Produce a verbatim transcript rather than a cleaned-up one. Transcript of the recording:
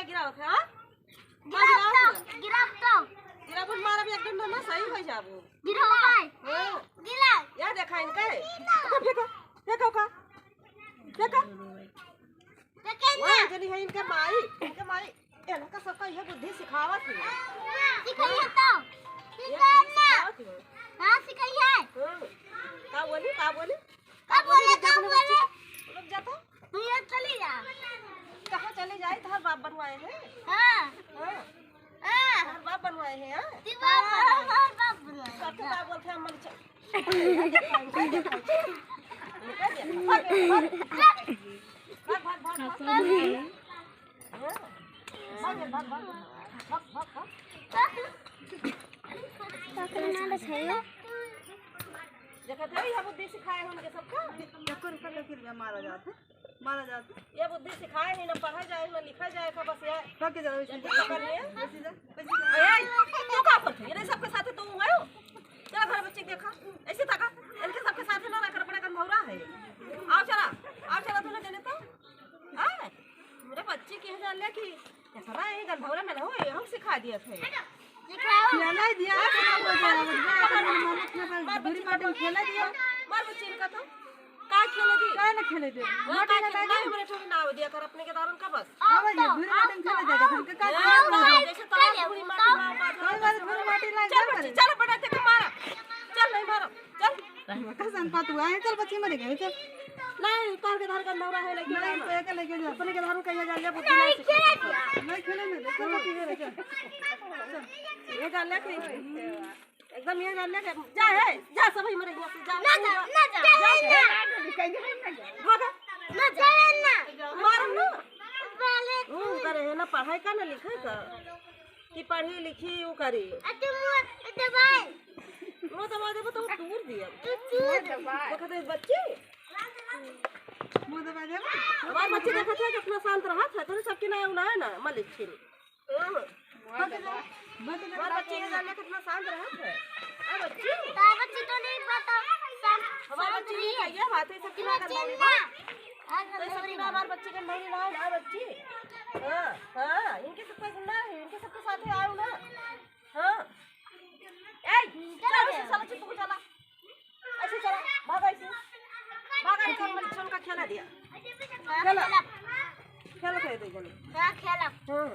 गिरावत है, हाँ? गिरावत है। गिरावत है। गिरावत मारब एक डंडा ना सही हो जाबो। गिरावत है। हाँ। गिरावत। या देखा इनका है। फेंको, फेंको का। फेंको। फेंके ना। वही जनी है इनके माई, इनके माई। इनका सबका ये बुद्धि सिखावत है। सिखाइए तो। ये बुद्धि सिखाइए। सिखावत है। हाँ, सिखाइए। हाँ। का बोली, का बोली? का बोली, रुक जा, का बोली? रुक जा तो। तू ये चली जा। कहाँ चली जाए? तोहर बाप बनवाए हैं? हाँ। हाँ। हाँ। तोहर बाप बनवाए हैं, हाँ? तू बाप बनवाए। हाँ, बाप बनवाए। का तू का बोलते हैं, हम चल। भाग, भाग, भाग, भाग। भाग, भाग, भाग, भाग। हाँ। भाग, भाग, भाग, भाग। भाग, भाग, भाग। देखत है, यह बुद्धि सिखाए हैं उनके सबका। एको रुपया लेके रुपया मारा जात है, मारा जात है। ये बुद्धि सिखाए ही, ना पढ़ा जाए, ना लिखा जाए, का बस ये। भाग के जाओ, ऐसे जल्दी पकड़ लिए। ऐसे जा, ऐसे जा। ए, तू का करत है? ये सबके साथ तू है? चला घर बच्चे के देखा, ऐसे तका, इनके सबके साथ ना रह कर बड़ा गंधौरा है। आओ चला, आओ चला, तू ना देने तो। हाँ, मेरे बच्चे के जान ले कि ऐसा ना, ये गंधौरा में ना हो, ये हम सिखा दिया थे। सिखाओ। खिला दिया, खिला दिया, बुढ़ी माटी में खेला दिया। मार बच्चे इनका तो। का खेले दी? का ना खेले दे? वो माटी का में खेले? लागे। नहीं, हमरे छोड़ी ना हो दिया कर अपने के दारन का बस। आवे दे, बुढ़ी माटी में खेले देगा, फिर का ए, खेले? का जैसे तारा बुढ़ी माटी में आवाज कौन बात बुढ़ी माटी लागे चल करे? बच्ची, चल बेटा, ते के मारा। चल, नहीं मारो, चल। कसन पातू आए, चल बच्ची मरे गए, चल। नहीं, तार के धार का नौरा है, लेके नहीं, जाना। तो एक लेके जा। अपने के धार में कहीं जा, ले बुद्धि नहीं, नहीं खेले दिया। नहीं खेले में, चल बच्ची मरे, चल। चल। ये जा, लेके। एकदम ये जान ले के जा है, जा सब ही मरे यहाँ से, जा। ना जा, ना जा। जा, जा। ना। भागा। ना जा, ना। मारम ना। पहले हम्म, करे है ना, पढ़ाई का ना लिखे का। कि पढ़ी लिखी ऊ करी। आ तू मुँह दबाए। मुँह दबा देबो तो तूर दिया। तू तूर। देखत है बच्ची? मुँह दबा देबो? हमार बच्ची देखत है कितना शांत रहत है, तोरे सबके ना, ना है ना, मलिक छिन। हम्म। बच जा, बच जा। हमार बच्ची के जाने कितना शांत रहत है। आ बच्ची। तार बच्ची तो नहीं पता, शांत, हमार शांत बच्ची नहीं है। ये बात है, सबकी ना बच्ची गंदौली ना। ना। आ तो सबकी गंदौली ना, ना। हमार बच्ची गंदौली ना है ना बच्ची। हाँ, हाँ, इनके सबका सुनना है, इनके सबके साथ ही आओ ना। हाँ। ए, चलो, चलो, चलो, चुप हो, चला। ऐसे चला, भागा ऐसे। भागा, ऐसे हम बच्चों का खेला दिया। हाँ, खेला। खेला। खेला खेल दे जल्दी। हाँ, खेला। हाँ।